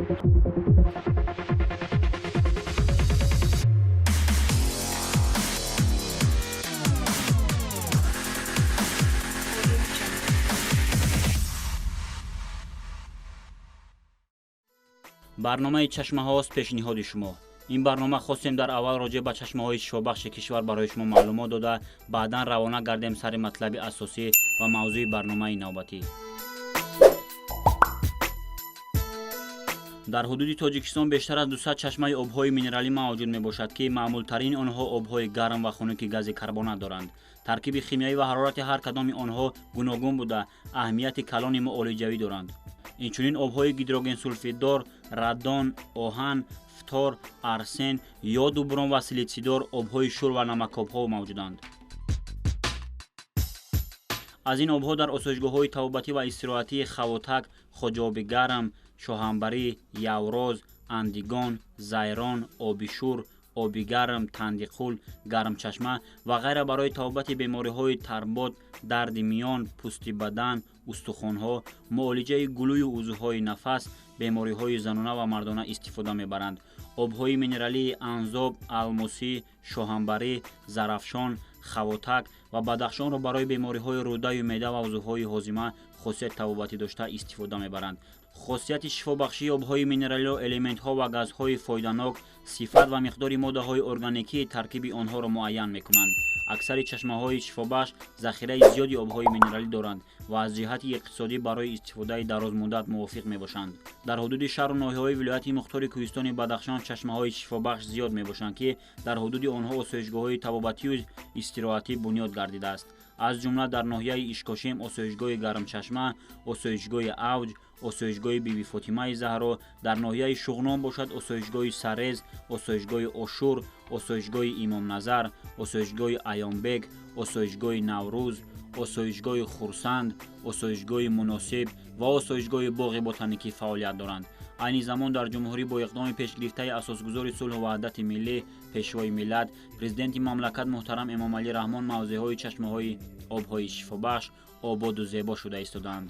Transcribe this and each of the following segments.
Барномаи чашмаҳост пешниҳоди шумо. Ин барнома хостем дар аввал роҷеъ ба чашмаҳои шифобахши кишвар барои шумо маълумот дода, баъдан равона гардем сари матлаби асосӣ ва мавзӯи барномаи навбатӣ. Дар ҳудуди Тоҷикистон бештар аз 200 чашмаи обҳои минералӣ мавҷуд мебошад, ки маъмултарини онҳо обҳои гарм ва хунуки гази карбонат доранд. Таркиби химиявӣ ва ҳарорати ҳар кадоми онҳо гуногун буда, аҳамияти калони муолиҷавӣ доранд. Инчунин обҳои гидрогенсулфиддор, радон, оҳан, фтор, арсен, йоду бром ва силитсидор, обҳои шур ва намакобҳо мавҷуданд. Аз ин обҳо дар осоишгоҳҳои табобатӣ ва истироҳатии Хавотак, Хоҷаоби Гарм, Шоҳамбарӣ, Явроз, Андигон, Зайрон, Оби Шур, Оби Гарм, Тандиқул, Гармчашма ва ғайра барои табобати бемориҳои тарбод, дарди миён, пӯсти бадан, устухонҳо, муолиҷаи гулӯю узвҳои нафас, бемориҳои занона ва мардона истифода мебаранд. Обҳои минералии Анзоб, Алмосӣ, Шоҳамбарӣ, Зарафшон, Хавотак ва Бадахшонро барои бемориҳои рӯдаю меъда ва узвҳои ҳозима хосияти табобатӣ дошта истифода мебаранд. Хосияти шифобахшии обҳои минералиро элементҳо ва газҳои фоиданок, сифат ва миқдори моддаҳои органикии таркиби онҳоро муайян мекунанд. Аксари чашмаҳои шифобахш захираи зиёди обҳои минералӣ доранд ва аз ҷиҳати иқтисодӣ барои истифодаи дарозмуддат мувофиқ мебошанд. Дар ҳудуди шаҳру ноҳияҳои вилояти мухтори кӯҳистони Бадахшон чашмаҳои шифобахш зиёд мебошанд, ки дар ҳудуди онҳо осоишгоҳҳои табобатию истироҳатӣ бунёд гардидааст. Аз ҷумла дар ноҳияи Ишкошим осоишгоҳи Гармчашма, осоишгоҳи Авҷ, осоишгоҳи Биби Фотимаи Заҳро, дар ноҳияи Шуғнон бошад осоишгоҳи Саррез, осоишгоҳи Ошур, осоишгоҳи Имомназар, осоишгоҳи Аёнбег, осоишгоҳи Наврӯз, осоишгоҳи Хурсанд, осоишгоҳи Муносиб ва осоишгоҳи Боғи ботаникӣ фаъолият доранд. Айни замон дар ҷумҳурӣ бо иқдоми пешгирифтаи асосгузори сулҳу ваҳдати миллӣ, пешвои миллат, президенти мамлакат муҳтарам Эмомалӣ Раҳмон мавзеъҳои чашмаҳои обҳои шифобахш ободу зебо шуда истодаанд.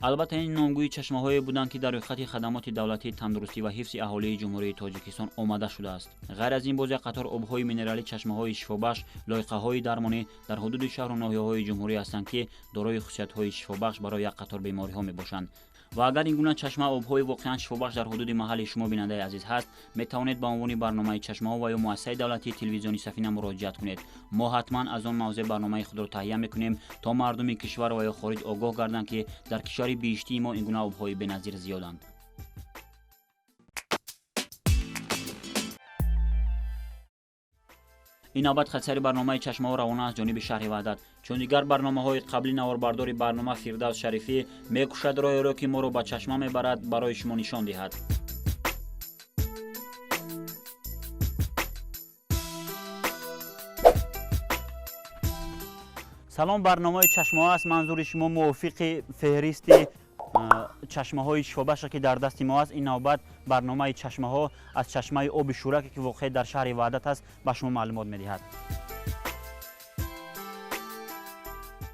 Албатта, ин номгӯи чашмаҳое буданд, ки дар рӯйхати хадамоти давлатии тандурустӣ ва ҳифзи аҳолии Ҷумҳурии Тоҷикистон омада шудааст. Ғайр аз ин боз як қатор обҳои минералӣ, чашмаҳои шифобахш, лоиқаҳои дармонӣ дар ҳудуди шаҳру ноҳияҳои ҷумҳурӣ ҳастанд, ки дорои хусусиятҳои шифобахш барои як қатор бемориҳо мебошанд. Ва агар ин гуна чашма обҳои воқеан шифобахш дар ҳудуди маҳалли шумо, бинандаи азиз, ҳаст, метавонед ба унвони барномаи чашмаҳо ва ё муассисаи давлатии телевизиони Сафина муроҷиат кунед. Мо ҳатман аз он мавзеъ барномаи худро таҳия мекунем, то мардуми кишвар ва ё хориҷ огоҳ гарданд, ки дар кишвари биҳиштии мо ин гуна обҳои беназир зиёданд. Ин навбат хатсари барномаи чашмаҳо равона аз ҷониби шаҳри Ваҳдат. Чун дигар барномаҳои қаблӣ, наворбардори барнома Фирдавс Шарифӣ мекӯшад роҳеро, ки моро ба чашма мебарад, барои шумо нишон диҳад. Салом, барномаи чашмаҳо аст. Манзури шумо мувофиқи феҳристи чашмаҳои шифобахше, ки дар дасти мо аст, ин навбат барномаи чашмаҳо аз чашмаи оби Шураке, ки воқеъ дар шаҳри Ваҳдат аст, ба шумо маълумот медиҳад.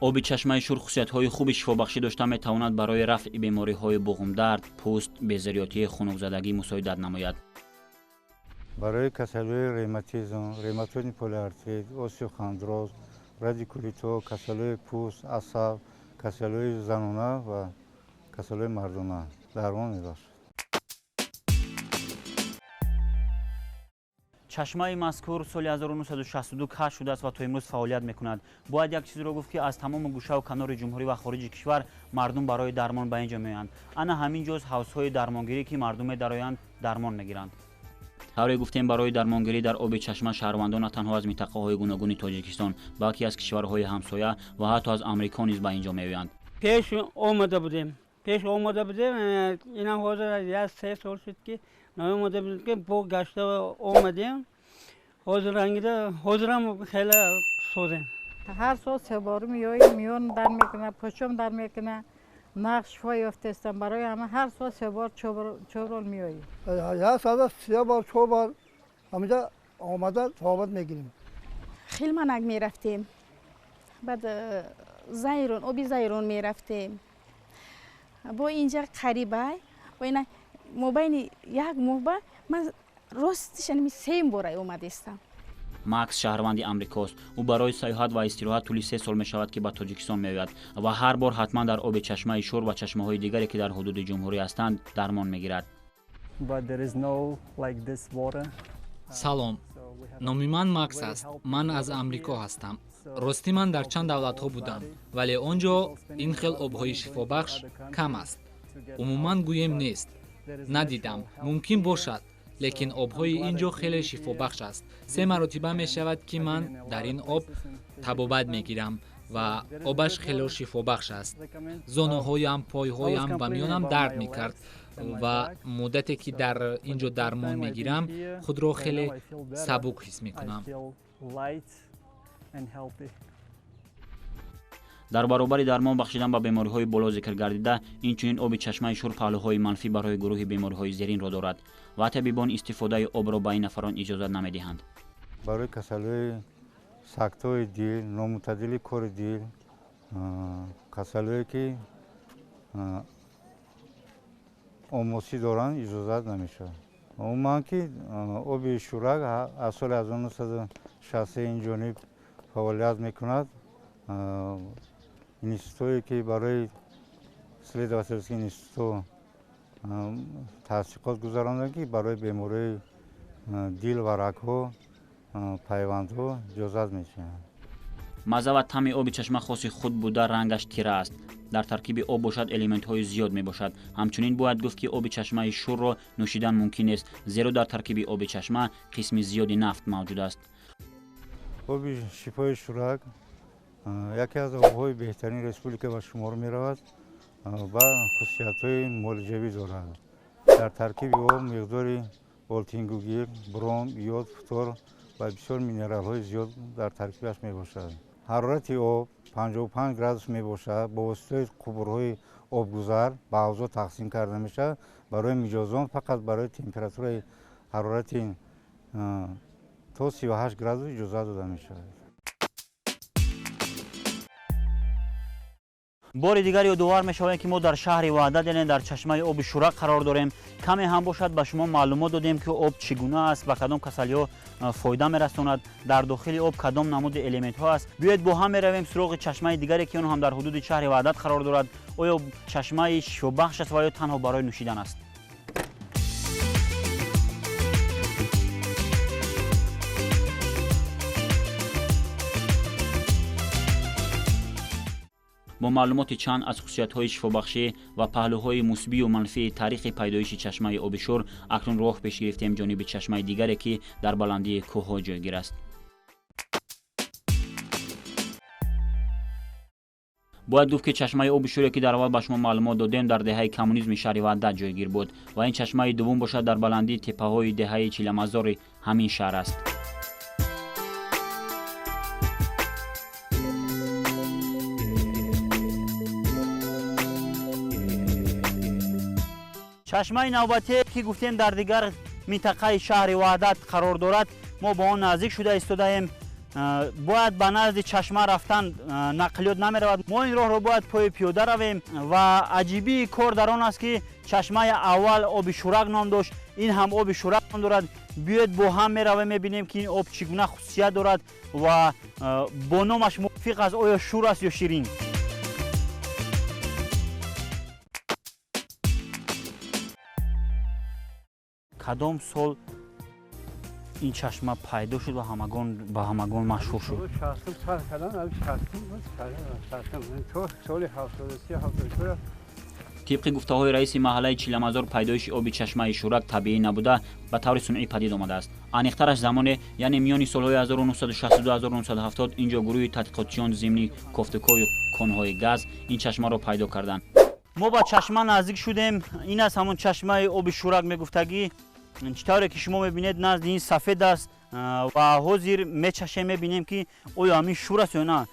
Оби чашмаи Шур хусусиятҳои хуби шифобахшӣ дошта метавонад барои рафъи бемориҳои буғумдард, пӯст, безариётӣ, хунукзадагӣ мусоидат намояд. Барои касалиҳои ревматизм, ревматоидный полиартрит, остеохондроз, радикулитҳо, касалиҳои пӯст, асаб, касалиҳои занона ва касалиҳои мардона дармон мебахшад. Чашмаи мазкур соли 1962 кашф шудааст ва то имрӯз фаъолият мекунад. Бояд як чизро гуфт, ки аз тамоми гӯшаву канори ҷумҳурӣ ва хориҷи кишвар мардум барои дармон ба ин ҷо меоянд. Ана ҳамин ҷост ҳавзҳои дармонгирӣ, ки мардум медароянд, дармон мегиранд. Тавре гуфтем, барои дармонгирӣ дар оби чашма шаҳрвандон на танҳо аз минтақаҳои гуногуни Тоҷикистон, балки аз кишварҳои ҳамсоя ва ҳатто аз Амрико низ ба ин ҷо меоянд. Пеш омада будем, пеш омада будем, инам ҳозир як 3 сол шуд, ки наомада будем, ки бо гашта омадем. Ҳозир рангида, ҳозирам хеле созем. Ҳар сол се бор меоем, миён дар мекунад, пӯчом дар мекунад, нақш шифо ёфтаистам. Барои ҳама ҳар сол се бор, чор бор меоем. Як сол се бор, чор бор ҳаминҷа омада табобат мегирем. Хелманак мерафтем, баъд Зайрон, оби Зайрон мерафтем. Бо инҷа қарибай, бо ина мобайни як моҳ ба ман ростиш анами сеюм бора омадистам. Макс шаҳрванди Амрикост. Ӯ барои сайёҳат ва истироҳат тӯли 3 сол мешавад, ки ба Тоҷикистон меояд ва ҳар бор ҳатман дар оби чашмаи Шур ва чашмаҳои дигаре, ки дар ҳудуди ҷумҳурӣ ҳастанд, дармон мегирад. Салом, номи ман Макс аст. Ман аз Амрико ҳастам. Ростӣ ман дар чанд давлатҳо будам, вале он ҷо ин хел обҳои шифобахш кам аст. Умуман гӯем нест. Надидам. Мумкин бошад, лекин обҳои ин ҷо хеле шифобахш аст. 3 маротиба мешавад, ки ман дар ин об табобат мегирам ва обаш хело шифобахш аст. Зонуҳоям, пойҳоям ва миёнам дард мекард ва муддате ки дар ин ҷо дармон мегирам, худро хеле сабук ҳис мекунам. Дар баробари дармон бахшидан ба бемориҳои боло зикр гардида, инчунин оби чашмаи Шур паҳлӯҳои манфӣ барои гурӯҳи бемориҳои зеринро дорад ва табибон истифодаи обро ба ин нафарон иҷозат намедиҳанд. Барои касалиҳои сактаҳои дил, номӯътадили кори дил, касалиҳое ки омосӣ доранд, иҷозат намешавад. Умуман ки оби Шурак аз соли 1963 ин ҷониб фаъолият мекунад. Институтое ки барои исследовательский институт таҳқиқот гузаронданд, ки барои бемориҳои дил ва рагҳо, пайвандҳо иҷозат мешаванд. Мазза ва таъми оби чашма хоси худ буда, рангаш тира аст. Дар таркиби об бошад элементҳои зиёд мебошад. Ҳамчунин бояд гуфт, ки оби чашмаи Шурро нӯшидан мумкин нест, зеро дар таркиби оби чашма қисми зиёди нафт мавҷуд аст. Оби шифои Шурак яке аз обҳои беҳтарини республика ба шумор меравад ва хусусиятҳои муолиҷавӣ дорад. Дар таркиби об миқдори олтингугир, бром, йод, фтор ва бисёр минералҳои зиёд дар таркибаш мебошад. Ҳарорати об 55 градус мебошад. Бо воситаи қубурҳои обгузар ба ҳавзҳо тақсим карда мешавад. Барои миҷозон фақат барои температураи ҳарорати то 38 градус иҷозат дода мешавад. Бори дигар ёдовар мешавем, ки мо дар шаҳри Ваҳдат, яъне дар чашмаи оби Шурак қарор дорем. Каме ҳам бошад ба шумо маълумот додем, ки об чӣ гуна аст, ба кадом касалиҳо фоида мерасонад, дар дохили об кадом намуди элементҳо аст. Биёед бо ҳам меравем суроғи чашмаи дигаре, ки он ҳам дар ҳудуди шаҳри Ваҳдат қарор дорад. Оё чашмаи шифобахш аст ва ё танҳо барои нӯшидан аст? Бо маълумоти чанд аз хусусиятҳои шифобахшӣ ва паҳлӯҳои мусбию манфии таърихи пайдоиши чашмаи оби Шур, акнун роҳ пеш гирифтем ҷониби чашмаи дигаре, ки дар баландии кӯҳҳо ҷойгир аст. Бояд гуфт, ки чашмаи оби Шуре, ки дар аввал ба шумо маълумот додем, дар деҳаи Коммунизми шаҳри Ваҳдат ҷойгир буд ва ин чашмаи дуввум бошад дар баландии теппаҳои деҳаи Чиламазори ҳамин шаҳр аст. Чашмаи навбатие, ки гуфтем дар дигар минтақаи шаҳри Ваҳдат қарор дорад, мо ба он наздик шуда истодаем. Бояд ба назди чашма рафтан нақлиёт намеравад. Мо ин роҳро бояд пои пиёда равем ва аҷибии кор дар он аст, ки чашмаи аввал оби Шурак ном дошт, ин ҳам оби Шурак ном дорад. Биёед бо ҳам меравем, мебинем, ки ин об чӣ гуна хусусият дорад ва бо номаш мувофиқ аст, оё шур аст ё ширин. Кадом сол ин чашма пайдо шуд ва ба ҳамагон машҳур шуд? Тибқи гуфтаҳои раиси маҳаллаи Чиламазор, пайдоиши оби чашмаи Шурак табиӣ набуда, ба таври сунъӣ падид омадааст. Аниқтараш замоне, яъне миёни солҳои 1962-1970 ин ҷо гурӯҳи тадқиқотчиён зимни кофтукови конҳои газ ин чашмаро пайдо карданд. Мо ба чашма наздик шудем. Ин аст ҳамон чашмаи оби Шурак мегуфтагӣ. Чӣ тавре ки шумо мебинед, назди ин сафед аст ва ҳозир мечашем, мебинем, ки оё ҳамин шур аст ё на.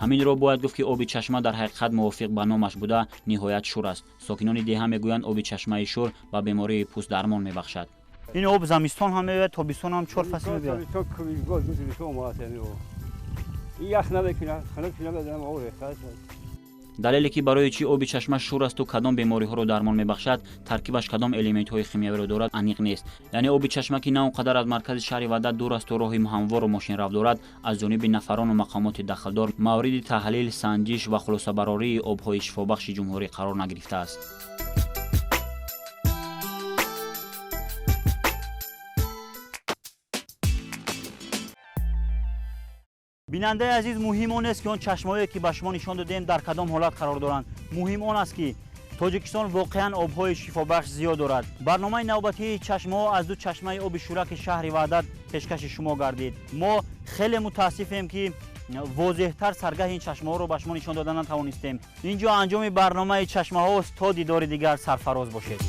Ҳаминро бояд гуфт, ки оби чашма дар ҳақиқат мувофиқ ба номаш буда, ниҳоят шур аст. Сокинони деҳа мегӯянд, оби чашмаи Шур ба бемории пӯст дармон мебахшад. Ин об замистон ҳам меояд, тобистон ҳам, чор фасл меояд. Ях намекунад, хунук намедонам, об рехта. Далеле ки барои чӣ оби чашма шур асту кадом бемориҳоро дармон мебахшад, таркибаш кадом элементҳои химиявиро дорад, аниқ нест. Яъне оби чашма, ки на он қадар аз маркази шаҳри Ваҳдат дур асту роҳи ҳамвору мошинрав дорад, аз ҷониби нафарону мақомоти дахлдор мавриди таҳлил, санҷиш ва хулосабарории обҳои шифобахши ҷумҳурӣ қарор нагирифтааст. Бинандаи азиз, муҳим он нест, ки он чашмаҳое, ки ба шумо нишон додем, дар кадом ҳолат қарор доранд. Муҳим он аст, ки Тоҷикистон воқеан обҳои шифобахш зиёд дорад. Барномаи навбатии чашмаҳо аз ду чашмаи оби шураки шаҳри Ваҳдат пешкаши шумо гардид. Мо хеле мутаассифем, ки возеҳтар саргаҳи ин чашмаҳоро ба шумо нишон дода натавонистем. Ин ҷо анҷоми барномаи чашмаҳост. То дидори дигар сарфароз бошед.